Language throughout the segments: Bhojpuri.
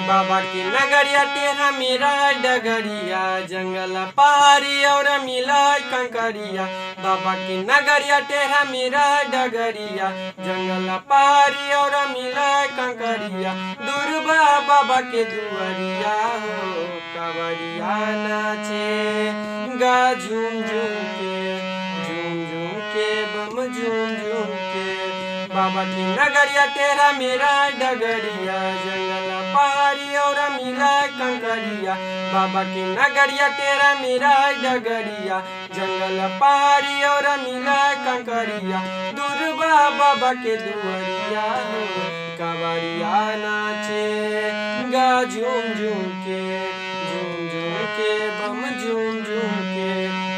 बाबा की नगरिया टेढ़ा मेरा डगरिया, जंगल पहाड़ी और मिला कंकरिया। बाबा की नगरिया टेढ़ा मेरा डगरिया, जंगल पहाड़ी और मिला कंकरिया। दुर्बा बाबा के दुआरिया हो, कवरिया नाचे गा झूम झूम के, झूम झूम के बम झूम झूम के। बाबा की नगरिया तेरा मेरा डगरिया, जंगल पहाड़ी और मिला कंकरिया। बाबा की नगरिया तेरा मेरा डगरिया, जंगल पहाड़ी और मिला कंकरिया। दुर्बा बाबा के दुआरिया हो, कवरिया नाचे गा झूम झूम के, झूम झूम के बम झूम झूम के।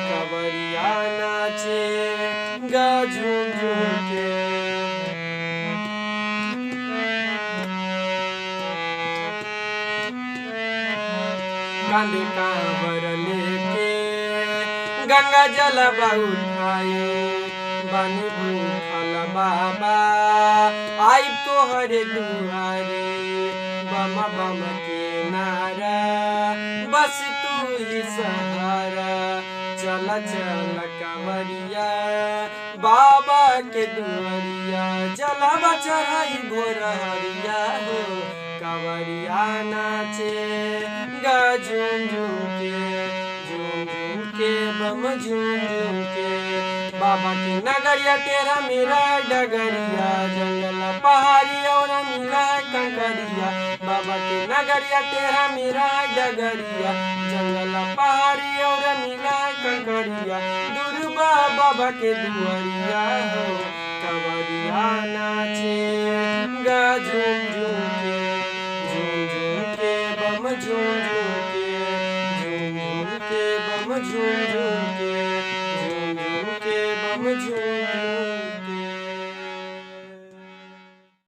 कवरिया नाचे गा झूम झूम के। कांधे कांवर लेके गंगा जल उठाए, बनी भूखल बाबा आई तोहरे दुआरे। बम बम के नारा बस तू ही सहारा, चल चल कंवरिया बाबा के दुआरिया। जलवा चढ़ाई भोर हरिया हो, कंवरिया नाचे गा झूम झूम के, झूम झूम के बम झूम झूम के। बाबा की नगरिया तेरा मेरा डगरिया, जंगल पहाड़ी और मिला कंकरिया। बाबा की नगरिया तेरा मेरा डगरिया, जंगल पहाड़ी और मिला कंकरिया। दुर्बा बाबा के दुआरिया हो, कंवरिया नाचे गा झूम झूम के, झूम झूम के बम झूम झूम के, झूम झूम के बम झूम झूम के, झूम झूम के बम झूम।